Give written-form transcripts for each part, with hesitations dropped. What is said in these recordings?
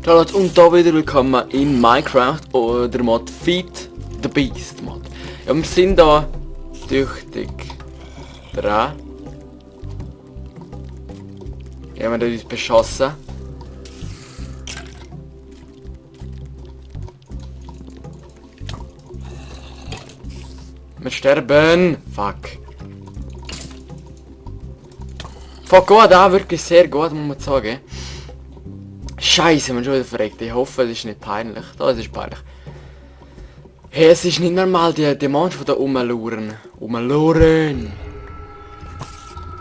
Hallo und da wieder willkommen in Minecraft oder Mod Feed the Beast Mod. Ja, wir sind da tüchtig dran. Ja, wir haben uns beschossen. Wir sterben! Fuck. Fuck, gut, auch wirklich sehr gut, muss man sagen. Scheiße, man schon wieder verreckt. Ich hoffe, es ist nicht peinlich. Das ist peinlich. Hey, es ist nicht normal, die Monster, die da rumlauern.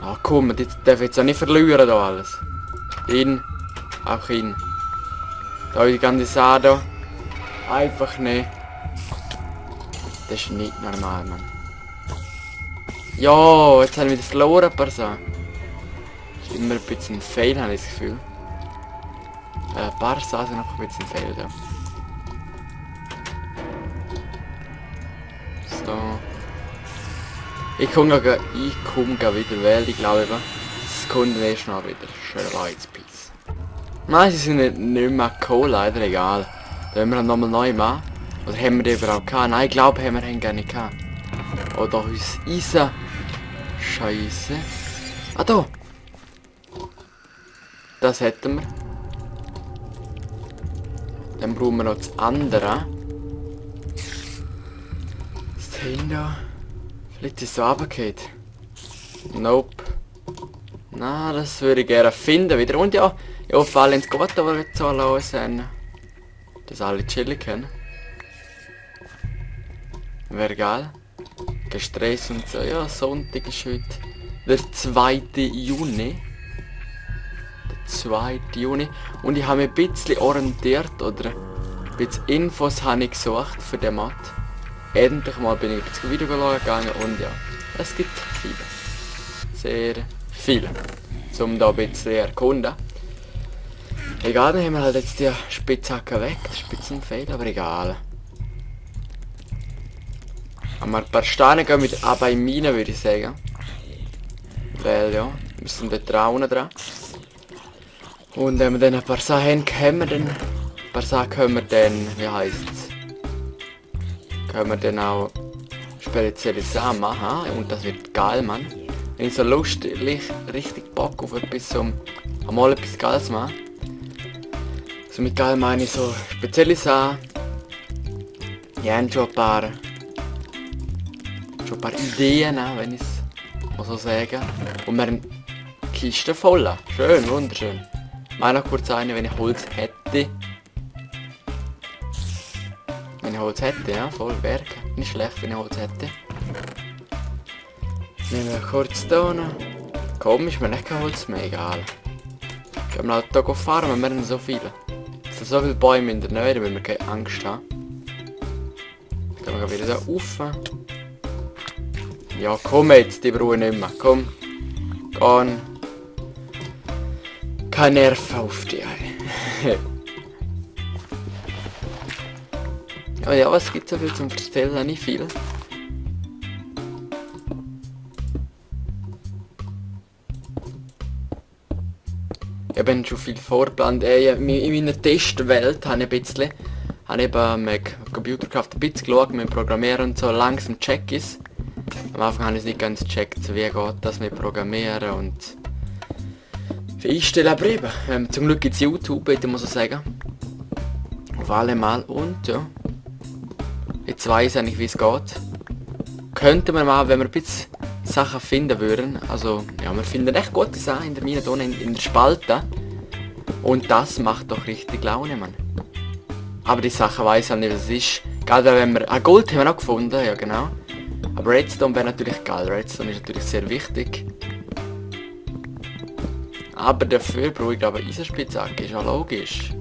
Ah, komm, die darf jetzt auch nicht verlieren, da alles. In. Auch in. Da die ganze Sache. Einfach nicht. Das ist nicht normal, Mann. Ja, jetzt haben wir wieder verloren, paar Sachen. Das ist immer ein bisschen ein Fail, habe ich das Gefühl. Ein paar Sachen noch ein bisschen Fail, ja. So. Ich komme wieder, weil ich glaube, es kommt erst noch wieder. Schön Peace. Nein, sie sind nicht mehr cool, leider egal. Da haben wir nochmal neu machen. Oder haben wir die überhaupt gehabt? Nein, ich glaube, haben wir gar nicht gehabt. Oder uns Eisen. Scheiße. Ah, da. Das hätten wir. Dann brauchen wir noch das andere. Das Ding da. Vielleicht ist es so runtergefallen. Nope. Na, das würde ich gerne finden wieder. Und ja, ich hoffe alle ins Gott, aber wir so los sind. Dass alle chillen können. Wäre geil. Gestresst und so. Ja, Sonntag ist heute der 2. Juni. Der 2. Juni. Und ich habe mich ein bisschen orientiert oder ein bisschen Infos habe ich gesucht für den Mod. Endlich mal bin ich ein bisschen Video gegangen und ja, es gibt viele. Sehr viele. Um da ein bisschen erkunden. Egal, dann haben wir halt jetzt die Spitzhacke weg. Das ist ein bisschen ein Fehler, aber egal. Aber ein paar Steine gehen mit bei Minen, würde ich sagen. Weil ja, wir sind dort dran. Und wenn wir dann ein paar Sachen haben, können wir dann, wie heisst es? Können wir dann auch spezielle Sachen machen. Und das wird geil, Mann. Wenn ich so lustig, richtig Bock auf etwas, mal etwas Geiles machen. So mit geil meine ich so spezielle Sachen. Ich habe schon ein paar Ideen, wenn ich es so sagen. Und wir haben Kiste voll. Schön, wunderschön. Mal noch kurz eine, wenn ich Holz hätte. Wenn ich Holz hätte, ja, voll Werk. Nicht schlecht, wenn ich Holz hätte. Nehmen wir kurz da noch. Komisch, mir nicht kein Holz mehr, egal. Gehen wir halt hier farmen, wir haben so viele. Es sind so viele Bäume in der Nähe, weil wir keine Angst haben. Jetzt gehen wir wieder so rauf. Ja, komm jetzt, die brauchen nicht mehr. Komm. Gehen. Keine Nerven auf die. Oh ja, was gibt es so viel zum Erzählen? Nicht viel. Ich habe schon viel vorgeplant. In meiner Testwelt habe ich eben mit Computer gekauft, ein bisschen geschaut, mit Programmieren und so langsam check ist. Am Anfang habe ich es nicht ganz gecheckt, wie geht das mit Programmieren und einstellen, aber eben. Zum Glück gibt es YouTube, bitte muss ich sagen. Auf alle Mal und ja. Jetzt weiss ich nicht, wie es geht. Könnte man mal, wenn wir ein bisschen Sachen finden würden. Also, ja, wir finden echt gute Sachen in der Mine, hier in der Spalte. Und das macht doch richtig Laune, Mann. Aber die Sache weiss ich halt nicht, was es ist. Gerade wenn wir... Ah, Gold haben wir auch gefunden, ja genau. Aber Redstone wäre natürlich geil. Redstone ist natürlich sehr wichtig. Aber dafür brauche ich glaube eine Eisenspitzhacke, ist ja logisch.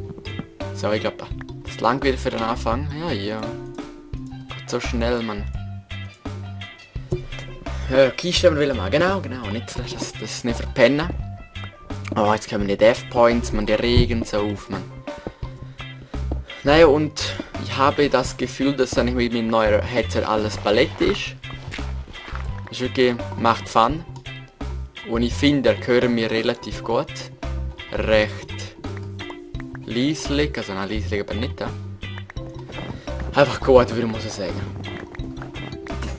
So, ich glaube, das langt wieder für den Anfang. Ja, ja. Geht so schnell, Mann. Ja, Kiste wir machen. Genau. Nicht, das nicht verpennen. Oh, jetzt kommen die Death Points, man, die regen so auf, man. Naja, und ich habe das Gefühl, dass dann mit meinem neuen Headset alles Palette ist. Das ist wirklich, macht Fun. Und ich finde, er hören mir relativ gut. Recht leislich, also nein, leislich aber nicht. Einfach gut, würde ich sagen.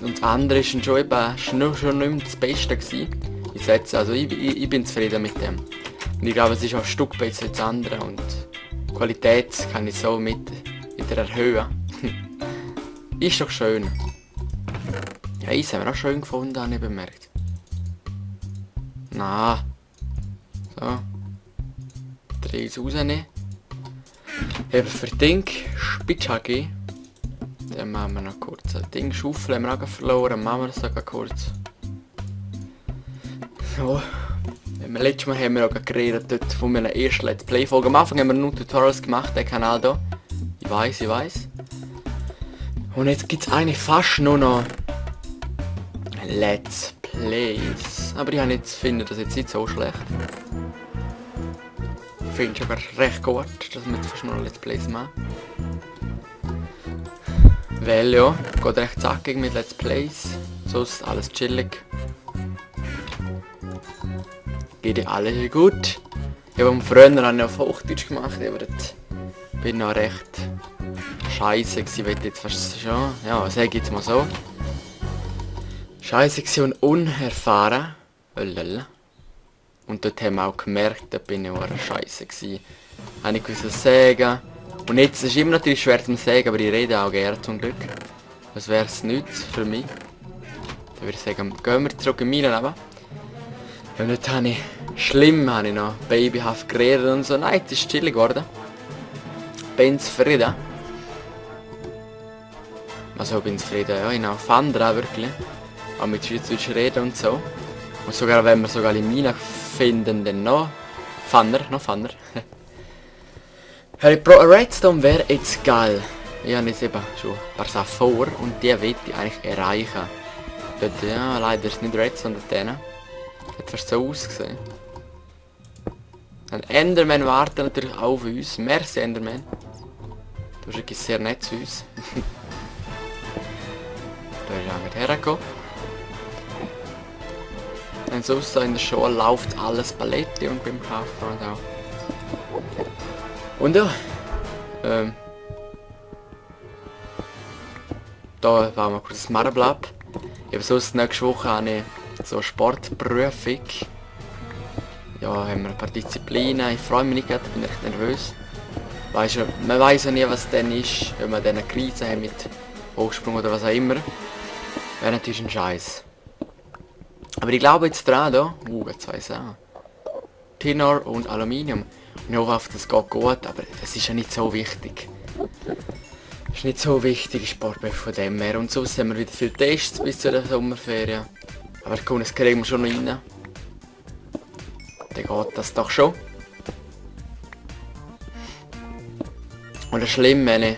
Und das andere ist schon eben schon nicht mehr das Beste gewesen. Ich bin zufrieden mit dem. Und ich glaube, es ist auch ein Stück besser als das andere und die Qualität kann ich so wieder erhöhen. Ist doch schön. Ja, Eis haben wir auch schön gefunden, habe ich bemerkt. Na. So. 3 Eis rausnehmen. Eben für Ding Spitzhacke. Dann machen wir noch kurz. Ein Ding Schaufel haben wir auch verloren. Machen wir das auch kurz. So. Letztes Mal haben wir auch geredet dort von meiner ersten Let's Play Folge. Am Anfang haben wir nur Tutorials gemacht, der Kanal hier. Ich weiß. Und jetzt gibt es eigentlich fast nur noch Let's Plays. Aber ich finde das jetzt nicht so schlecht. Ich finde es sogar recht gut, dass wir jetzt fast nur noch Let's Plays machen. Weil ja, geht recht zackig mit Let's Plays. Sonst alles chillig. Geht ja alles gut. Ich habe früher habe ich auf Hochdeutsch gemacht, aber das bin noch recht scheiße gewesen, will jetzt fast schon. Ja, sag ich jetzt mal so. Scheiße gewesen und unerfahren. Und dort haben wir auch gemerkt, da bin ich auch scheiße gewesen. Habe ich gewusst sagen. Und jetzt ist es immer natürlich schwer zu sagen, aber ich rede auch gerne zum Glück. Das wäre es nichts für mich. Dann würde ich sagen, gehen wir zurück in meinen Leben. Ja, und jetzt habe ich noch babyhaft geredet und so. Nein, es ist chillig geworden. Bin zufrieden. Also bin zufrieden, ja, ich habe Fandra wirklich. Auch mit Schweizerdeutsch reden und so. Und sogar wenn wir sogar in Mina finden, dann noch Fanner. Redstone wäre jetzt geil. Ich habe jetzt eben schon ein paar Sachen vor und die will ich eigentlich erreichen. Dort, ja, leider ist es nicht Redstone dort drin. Hat fast so ausgesehen. Ein Enderman wartet natürlich auch auf uns. Merci Enderman. Du bist wirklich sehr nett zu uns. Da ist er mit hergekommen. Und sonst in der Schule läuft alles Paletti und beim Kaufen und auch. Und ja. Da war mal kurz das Marble ab. Eben sonst nächste Woche habe ich so eine Sportprüfung. Ja, haben wir ein paar Disziplinen. Ich freue mich nicht gerade, bin recht nervös. Man weiß ja nie, was dann ist, wenn man dann eine Krise hat mit Hochsprung oder was auch immer. Wäre natürlich ein Scheiß. Aber ich glaube jetzt dran da. Jetzt weiss ich auch. Tinor und Aluminium. Ich hoffe, auf das geht gut, aber es ist ja nicht so wichtig. Es ist nicht so wichtig, Sportbuch von dem her. Und sonst haben wir wieder viele Tests bis zu der Sommerferien. Aber komm, das kriegen wir schon noch rein. Dann geht das doch schon. Und das ist schlimm, wenn ich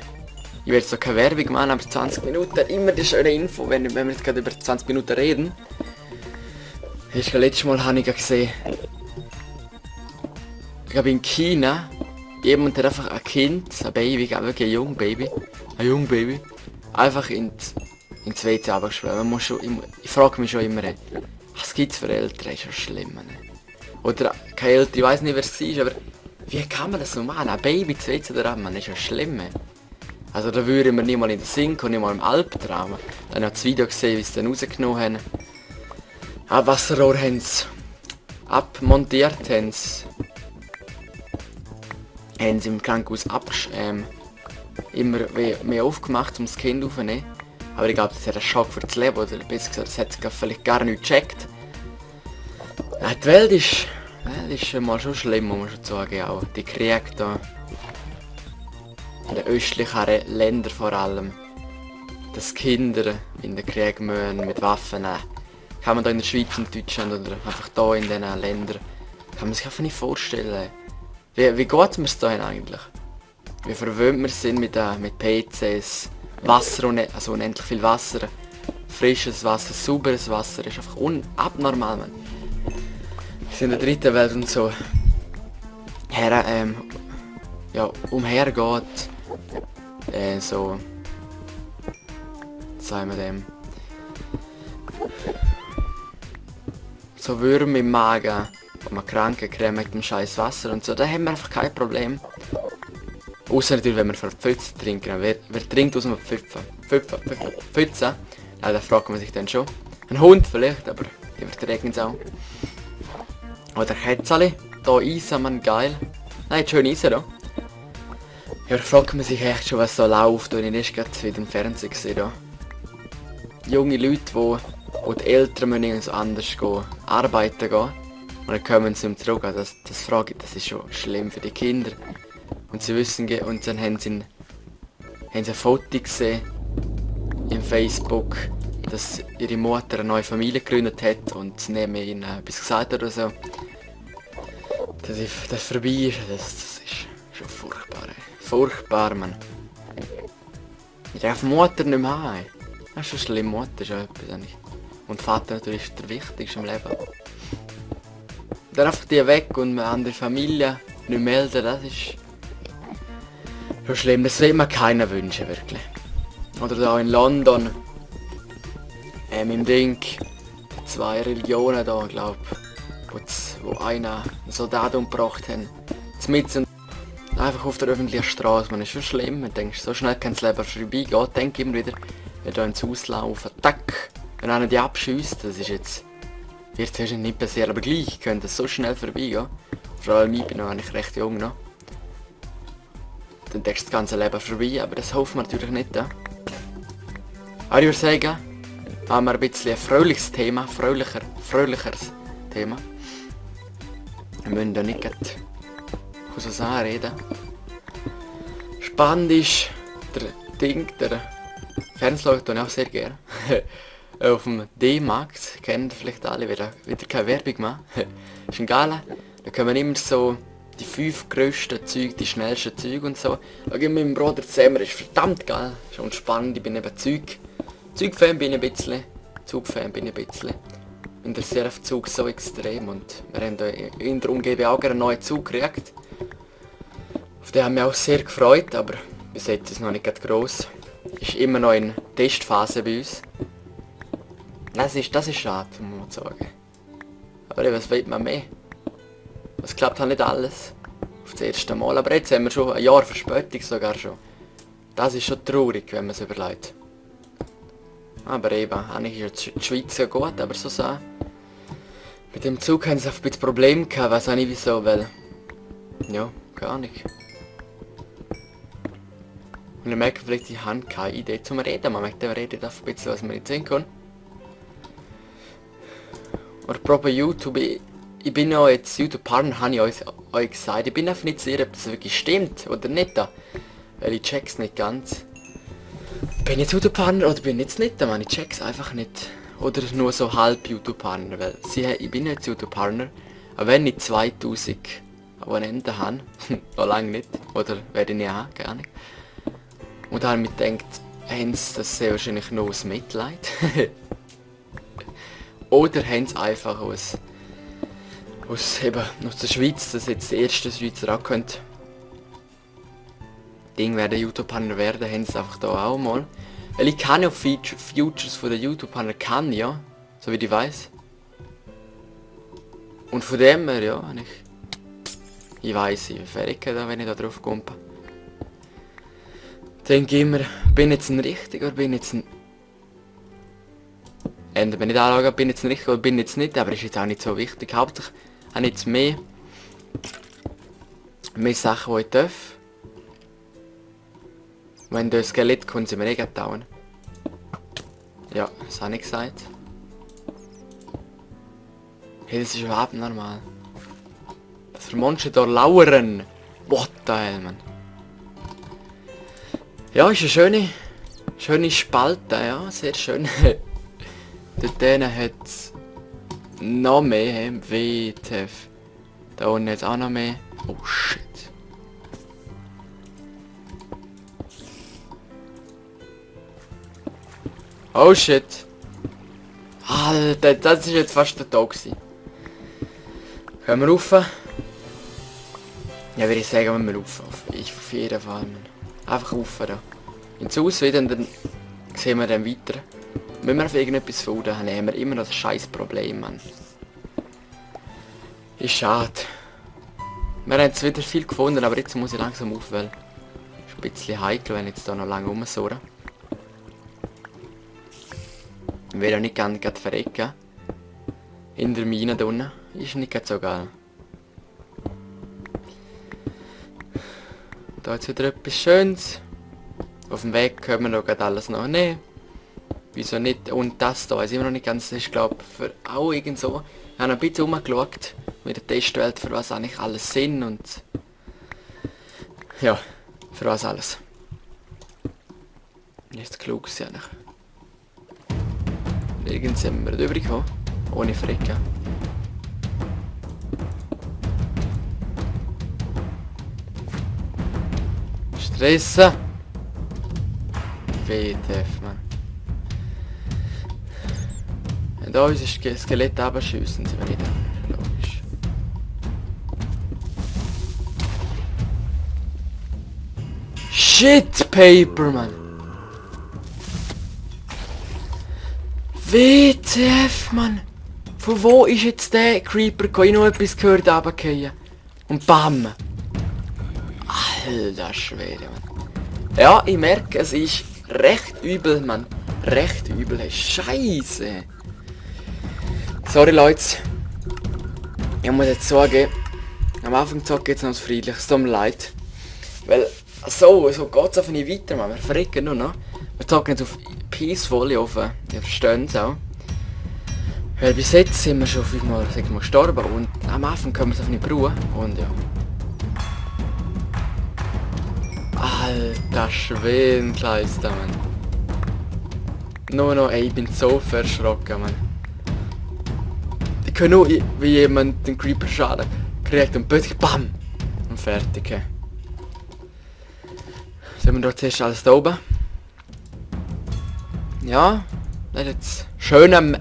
werde jetzt so keine Werbung machen, aber 20 Minuten immer die schöne Info, wenn wir jetzt gerade über 20 Minuten reden. Letztes Mal habe ich gesehen, ich glaube in China, jemand hat einfach ein Kind, ein Baby, wirklich ein Jungbaby, einfach ins WC runtergeschwemmt. Ich frage mich schon immer, was gibt es für Eltern, ist ja schlimm. Ne? Oder keine Eltern, ich weiß nicht wer es war, aber wie kann man das so machen? Ein Baby ins WC runtergeschwemmt, ist ja schlimm. Ne? Also da würde man nicht mal in den Sinn kommen, nicht mal im Albtraum. Dann habe ich das Video gesehen, wie sie es dann rausgenommen haben. Ein Wasserrohr haben sie abmontiert, haben sie im Krankenhaus immer mehr aufgemacht, um das Kind aufzunehmen. Aber ich glaube, das ist ein Schock für das Leben, oder besser gesagt, das hat es vielleicht gar nicht gecheckt. Die Welt ist mal schon schlimm, muss man schon sagen. Auch die Kriege da in den östlichen Ländern vor allem. Dass Kinder in den Krieg müssen mit Waffen. Kann man da in der Schweiz und Deutschland oder einfach da in diesen Ländern, kann man sich einfach nicht vorstellen. Wie geht mir es da eigentlich? Wie verwöhnt wir sind mit PCs, Wasser und also unendlich viel Wasser, frisches Wasser, sauberes Wasser, ist einfach abnormal, man. Wir sind in der dritten Welt und so umhergeht, so, sagen wir dem, so Würmer im Magen, wo man Kranken kriegen mit dem scheiß Wasser und so, da haben wir einfach kein Problem. Außer natürlich, wenn wir von der Pfütze trinken. Wer trinkt aus einer Pfütze? Ja, da fragt man sich dann schon. Ein Hund vielleicht, aber die verträgen es auch. Oder Kätzchen. Da Eisen, man, geil. Nein, schön Eisen da. Ja, da fragt man sich echt schon, was da läuft. Und ich erst gerade wieder im Fernsehen gesehen da. Junge Leute, die Eltern müssen so anders gehen, arbeiten gehen. Und dann kommen sie nicht zurück. Das frage ich, das ist schon schlimm für die Kinder. Und sie wissen, und dann haben sie ein Foto gesehen im Facebook, dass ihre Mutter eine neue Familie gegründet hat und sie neben ihnen etwas gesagt oder so. Das vorbei ist, das ist schon furchtbar. Furchtbar, Mann. Ich darf Mutter nicht mehr haben. Das ist schon schlimm, Mutter ist ja etwas eigentlich. Und Vater natürlich ist der Wichtigste im Leben. Dann einfach die weg und eine andere Familie nicht melden, das ist schon schlimm. Das will man keiner wünschen, wirklich. Oder da in London, im Ding, 2 Religionen da, glaub, wo einer einen Soldat umgebracht haben. Mitten einfach auf der öffentlichen Straße, man ist schon schlimm. Man denkt, so schnell kann das Leben vorbeigehen. Denk immer wieder, wenn da ins Haus laufen, tack, wenn einer die abschießt, das ist jetzt, wird es nicht passieren, aber gleich könnte es so schnell vorbeigehen. Vor allem ich bin noch eigentlich recht jung noch. Dann denkst du das ganze Leben vorbei, aber das hoffen wir natürlich nicht. Ja? Aber ich würde sagen, haben wir ein bisschen ein fröhliches Thema, fröhlicheres Thema. Wir müssen da nicht von so Sachen reden. Spannend ist der Fernsehschauen tue ich auch sehr gerne. Auf dem D-Markt, kennt vielleicht alle, wieder keine Werbung machen. Ist ein Gala, da kommen immer so die 5 grössten Züge, die schnellsten Züge und so. Da gehen wir mit meinem Bruder zusammen, das ist verdammt geil, schon spannend, ich bin eben Zugfan bin ich ein bisschen, Zugfan bin ich ein bisschen. Ich interessiere auf Zug so extrem und wir haben da in der Umgebung auch einen neuen Zug gekriegt. Auf den haben wir auch sehr gefreut, aber bis jetzt ist es noch nicht gross. Ist immer noch in Testphase bei uns. Das ist schade, muss man sagen. Aber was will man mehr? Es klappt halt nicht alles auf das erste Mal, aber jetzt haben wir schon ein Jahr Verspätung sogar schon. Das ist schon traurig, wenn man es überlegt. Aber eben, eigentlich ist die Schweiz ja gut, aber so Sachen. Mit dem Zug haben sie ein bisschen Probleme gehabt, weiß auch nicht wieso, weil... Ja, gar nicht. Und dann merken vielleicht, ich habe keine Idee zum Reden. Man merkt, redet auf ein bisschen, was man nicht sehen kann. Oder proper YouTube, ich bin ja jetzt YouTube-Partner, habe ich euch gesagt. Ich bin einfach nicht sicher, ob das wirklich stimmt oder nicht. Weil ich check's nicht ganz. Bin ich jetzt YouTube-Partner oder bin ich jetzt nicht? Ich check's einfach nicht. Oder nur so halb YouTube-Partner, weil ich bin jetzt YouTube-Partner. Aber wenn ich 2000 Abonnenten habe, noch lange nicht, oder werde ich nicht haben, gar nicht. Und dann habe ich mir gedacht, haben sie das sehr wahrscheinlich nur aus Mitleid. Oder haben sie einfach aus der Schweiz, dass jetzt die ersten Schweizer auch können. Ding werden YouTube-Partner werden, haben sie einfach da auch mal. Weil ich kann ja Futures von den YouTube-Partner kann ja, so wie ich weiß. Und von dem her, ja, ich weiß, ich verrecke da, wenn ich da drauf komme. Denke immer, bin ich jetzt ein Richtiger oder bin ich jetzt ein... Wenn ich da anschaue, bin ich jetzt ein Richtiger oder bin ich jetzt nicht, aber ist jetzt auch nicht so wichtig. Hauptsächlich habe ich jetzt mehr Sachen, die ich darf. Wenn du ein Skelett kommt, sind wir eh down. Ja, das habe ich gesagt. Hey, das ist überhaupt normal. Was für Monster da lauern. What the hell, man. Ja, ist eine schöne Spalte, ja, sehr schön. Dort hat es noch mehr, WTF. Da unten jetzt auch noch mehr. Oh shit. Oh shit. Alter, das ist jetzt fast der Tag gewesen. Können wir rauf? Ja, würde ich sagen, wenn wir rauf. Auf jeden Fall, man. Einfach rauf da. Ins Haus wieder und dann sehen wir dann weiter. Wenn wir auf irgendetwas finden, dann haben wir immer noch das scheiß Problem, Mann. Ist schade. Wir haben jetzt wieder viel gefunden, aber jetzt muss ich langsam auf, weil es ist ein bisschen heikel, wenn ich jetzt da noch lange rumsurre. Ich will ja nicht gerne verrecken. In der Mine da unten. Ist nicht so geil. Da ist wieder etwas Schönes. Auf dem Weg können wir noch alles noch nehmen. Wieso nicht? Und das da ist immer noch nicht ganz, das ist glaube ich auch irgend so. Ich habe ein bisschen rumgeschaut mit der Testwelt, für was eigentlich alles sind und ja, für was alles. Jetzt klug ist eigentlich. Nirgends sind wir drüber gekommen, ohne Frecken. Stressen! WTF, Mann. Wenn da unser Skelett abschiessen, sind wir nicht logisch. Shit, Paper, Mann! WTF, Mann! Von wo ist jetzt der Creeper gekommen? Ich noch etwas gehört, runterfallen. Und BAM! Alter Schwede, Mann. Ja, ich merke, es ist recht übel, Mann. Recht übel, hey. Scheiße! Sorry, Leute. Ich muss jetzt sagen, am Anfang zocke ich jetzt noch das Friedlich. Es tut mir leid. Weil, so geht es einfach nicht weiter, Mann. Wir verrecken nur noch. Wir zocken jetzt auf Peaceful offen. Ihr versteht es auch. Weil bis jetzt sind wir schon 5-mal gestorben und am Anfang können wir es einfach nicht brauchen. Und ja. Alter Schweinkleister, Mann. Nur noch, ey, ich bin so verschrocken, Mann. Ich kann nur, wie jemand den Creeper Schaden kriegt und plötzlich BAM! Und fertig, hey. Sehen wir dort zuerst alles da oben. Ja, das ist jetzt schön am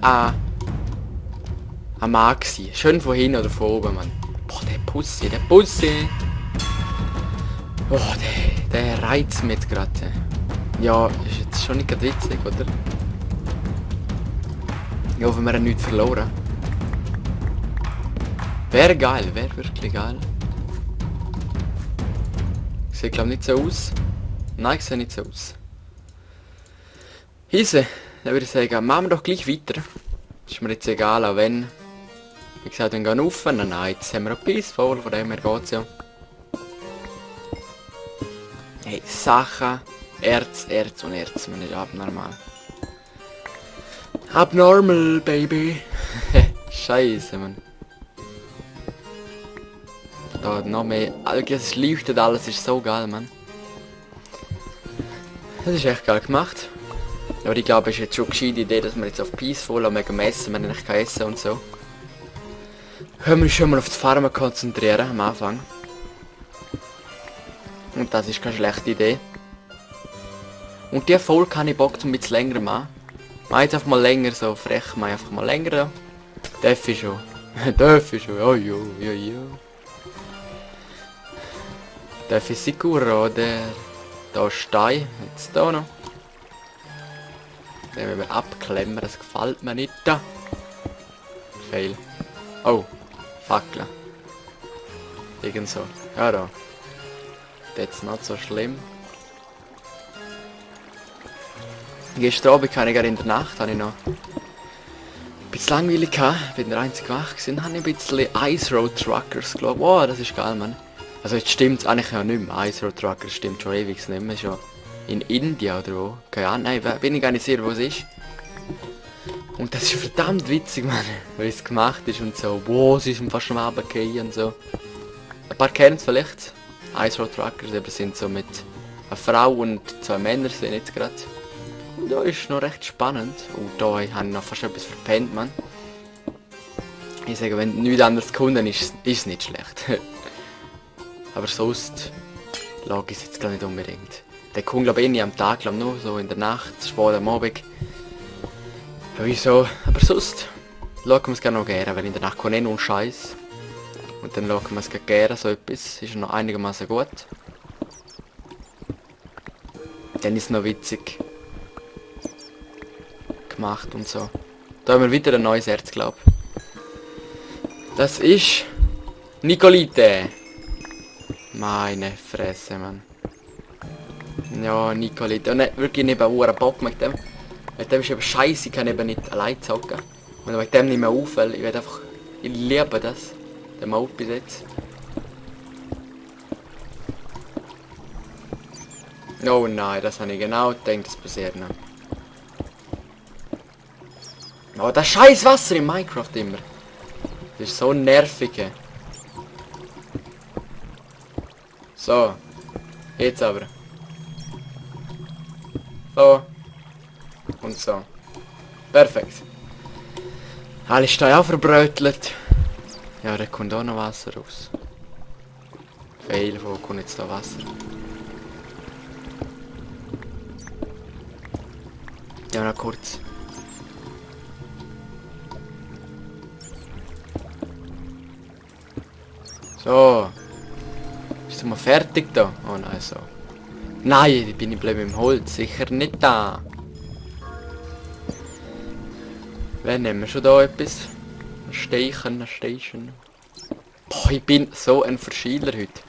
Mann gewesen. Schön von hinten oder von oben, Mann. Boah, der Pussy. Oh, der reizt mich jetzt gerade. Ja, ist jetzt schon nicht gerade witzig, oder? Ich hoffe, wir haben nichts verloren. Wäre geil, wäre wirklich geil. Sieht glaube nicht so aus. Nein, sieht nicht so aus. Hise, dann würde ich sagen, machen wir doch gleich weiter. Ist mir jetzt egal, auch wenn. Wie gesagt, wir gehen rauf. Nein, jetzt haben wir auch Peaceful, von dem her geht's ja. Hey, Sachen, Erz und Erz, man ist abnormal. Abnormal, Baby. Scheiße, man. Da noch mehr. Es leuchtet alles, ist so geil, man. Das ist echt geil gemacht. Aber ich glaube, es ist jetzt schon eine gescheite Idee, dass wir jetzt auf Peaceful und mega essen, wenn ich kein Essen und so. Können wir uns schon mal auf das Farmen konzentrieren am Anfang. Und das ist keine schlechte Idee. Und die Folge habe ich Bock zum ein bisschen länger machen. Mach jetzt einfach mal länger, so frech, mach einfach mal länger. Ja. Darf ich schon. Darf ich schon, oh jo. Darf ich sicher, oder? Da ist Stein, jetzt da noch. Den müssen wir abklemmen, das gefällt mir nicht. Fail. Oh, Fackel. Irgend so. Ja da. That's not so schlimm. Gestern Abend kann ich in der Nacht habe ich noch ein bisschen langweilig gehabt. Bin der einzige wach gewesen. Habe ich ein bisschen Ice Road Truckers geschaut. Wow, das ist geil, Mann. Also jetzt stimmt es eigentlich ja nicht mehr. Ice Road Truckers stimmt schon ewig nicht mehr. Schon in India oder wo. Keine Ahnung, nein, bin ich gar nicht sicher, wo es ist. Und das ist verdammt witzig, Mann. Weil es gemacht ist und so. Wow, sie sind fast am Abendgehen und so. Ein paar kennen es vielleicht. Ice Road Truckers eben sind so mit einer Frau und 2 Männern sind jetzt gerade. Und da ist noch recht spannend. Und da habe ich noch fast etwas verpennt, man. Ich sage, wenn nichts anderes gefunden ist, ist es nicht schlecht. Aber sonst lag ich es jetzt gar nicht unbedingt. Der kommt glaube ich nicht am Tag, glaube nur so in der Nacht, spät am Abend. Ja, wieso? Aber sonst schauen wir es gerne noch gerne, weil in der Nacht kommt eh nur Scheiß. Und dann schauen wir es gerne, so etwas ist noch einigermaßen gut. Dann ist es noch witzig gemacht und so. Da haben wir wieder ein neues Herz, glaube ich. Das ist Nicolite! Meine Fresse, Mann. Ja, Nicolite. Und nicht, wirklich nicht einen Bock mit dem. Mit dem ist eben scheiße, ich kann eben nicht allein zocken. Und wegen dem nicht mehr auf, weil ich werde einfach... Ich liebe das. Den Mode bis jetzt. Oh nein, das habe ich genau gedacht, das passiert noch. Oh, das scheiß Wasser in Minecraft immer. Das ist so nervig. So. Jetzt aber. So. Und so. Perfekt. Alles ist da auch verbrötelt. Ja, da kommt auch noch Wasser raus. Fail, wo kommt jetzt da Wasser? Ja, noch kurz. So. Bist du mal fertig da? Oh nein, so. Nein, ich bin bleibe im Holz. Sicher nicht da. Wen nehmen wir schon da etwas? Ein Steichen. Boah, ich bin so ein Verschieler heute.